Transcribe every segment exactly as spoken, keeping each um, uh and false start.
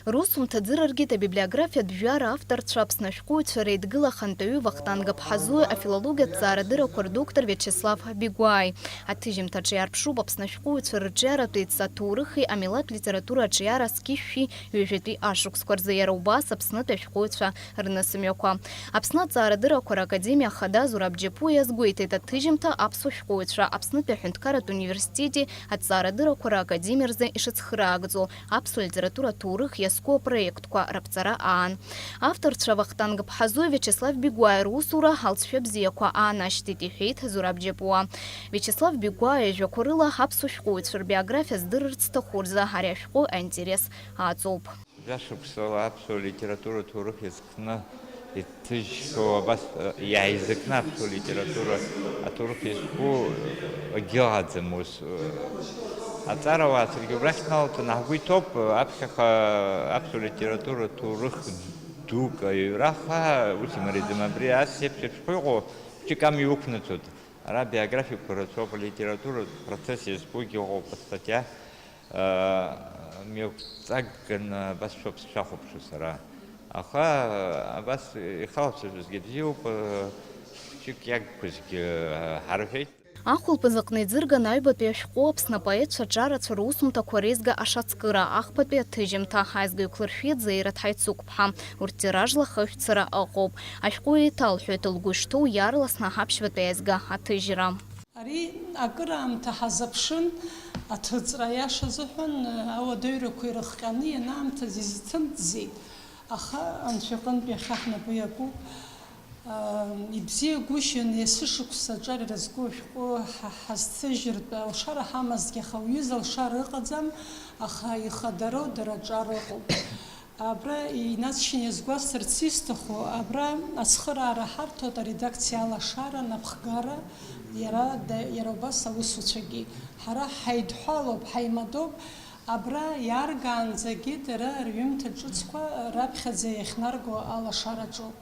Русумҭа ӡырыргеит абиблиографиатә жәара авторцәа, Аԥсны ашәҟәыҩҩцәа реидгыла ахантәаҩы Вахтанг Аԥҳазои, афилологиатә ҵаарадыррақәа рдоктор Виачеслав Бигәааи. Аҭыжьымҭаҿы иаарԥшуп Аԥсны ашәҟәыҩҩцәа рырҿиаратә еиҵа аҭоурыхи амилаҭ литература аҿиара зқьышәшәи ҩажәатәи ашықәсқәа рзы, иара убас Аԥснытәи ашәҟәыҩҩцәа рнысымҩақәа. Аԥсны аҵаарадыррақәа ракадемиа ахада Зураб Џьапуа иазгәеиҭеит аҭыжьымҭа аԥсуа шәҟәыҩҩцәа Аԥснытәи аҳәынҭқарратә университети аҵаарадыррақәа ракадемиа рзы ишыцхыраагӡо, аԥсуа литературатә ҭоурых иазку апроектқәа раԥҵара аан. Авторцәа Вахтанг Ԥҳазои Виачеслав Бигәааи русура алҵшәа бзиақәа аанашьҭит, иҳәеит Зураб Џьапуа. Виачеслав Бигәааи ижәақәа рыла аԥсуа шәҟәыҩҩцәа рбиографиа здырырц сҭаху рзы ари ашәҟәы аинтерес аҵоуп. Жәашықәсала аԥсуа литература ҭоурых иазкны иҭыжьхьоу абас, иааизакны аԥсуа литература аҭоурых иазку акгьы ыҟаӡам ус. Аҵарауаа саргьы убрахь ҳналҵын, ҳгәы иҭоуп, аԥхьаҟа аԥсуа литература ҭоурых дук аҩра, аха ус имариаӡам. Абри ас еиԥш еиԥш иҟоу хәыҷык амҩа уқәнаҵоит. Ара биографиақәа рацәоуп, алитературатә процесс иазкугьы ыҟоуп, астатиа, аа, мҩақәҵаганы абас шәоуп сшәахәаԥшуа сара. Аха, абас ихалацәажәозгьы бзиоуп, хәыҷык иагқәазгьы ҳарҳәеит. Ахәылԥаз аҟны иӡырган аҩбатәи ашәҟәы Аԥсны апоетцәа аҿарацәа русумҭақәа реизга ашацкыра, ахԥатәи аҭыжьымҭа, аизга еиқәлыршәеит Заира Ҭҳаицықәԥҳа. Урҭ тиражла хышәҭ сара ыҟоуп. Ашәҟәы еиҭалҳәоит лгәы ишҭоу иаарласны аԥшьбатәи аизга аҭыжьра. Ари акыраамҭа ҳазыԥшын, аҭыҵра, аиаша азыҳәан, ауадаҩрақәа ирыхҟьаны ианаамҭаз изҭымҵӡеит, аха Анцәа иҟынтә иахьа ҳнапы иакуп. Ибзиагәышьан, есышықәса аҿар ирызку ашәҟәы ҳа-, ҳазҭыжьыртә алшара ҳамазҭгьы, аха уҩыза алшара ыҟаӡам, аха ихадароу дара аҿар ыҟоуп. Абра инаҵшьны иазгәасҭарц исҭаху, абра ацхыраара ҳарҭоит аредакциа алашара, анапхгара, иара да-, иара убас аусуцәагьы. Ҳара ҳаидҳәалоуп, ҳаимадоуп, абра иааргаанӡагьы дара рҩымҭа ҿыцқәа раԥхьаӡа иахьнарго алашараҿоуп.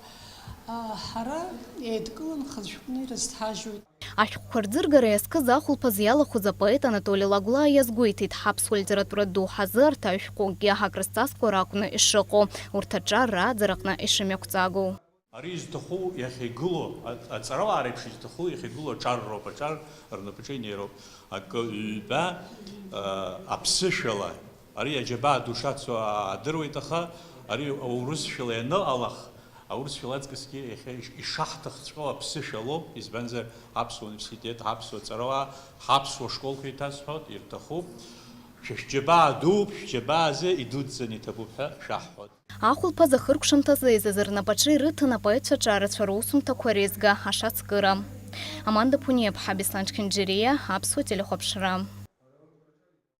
А, ҳара еидкыланы хазшәҟәны ирызҭҳажьуеит. Ашәҟәқәа рӡыргара иазкыз ахәылԥаз иалахәыз апоет Анатоли Лагәлаа иазгәеиҭеит, ҳаԥсуа литературатә доуҳазы арҭ ашәҟәыкгьы акрызҵазкуа ракәны ишыҟоу, урҭ аҿар рааӡараҟны ишымҩақәҵагоу. Ари изҭаху иахьа игылоу, а-, аҵарауаа реиԥш изҭаху иахьа игылоу аҿар роуп, аҿар рнапаҿы инеироуп. Акы, ҩба, а, аԥсышәала, ари аџьабаа ду шацу аадыруеит, аха ари аурысшәала ианыҟалах, аурысшәала аҵкысгьы иахьа иш-, ишаҳҭахҵәҟьоу аԥсышәалоуп, избанзар, аԥсуа университет, ҳаԥсуа ҵарауаа, ҳаԥсуа школқәа еиҭасҳәоит, ирҭахуп. Шәа шәџьабаа дууп, шәџьабаа азы идуӡӡаны иҭабуп ҳәа шәаҳҳәоит. Ахәылԥаз ахыркәшамҭазы еизаз рнапаҿы ирыҭан апоетцәа аҿарацәа русумҭақәа реизга ашацкыра. Аманда Ԥуниаԥҳа, Беслан Чхинџьириа, Аԥсуа телехәаԥшра.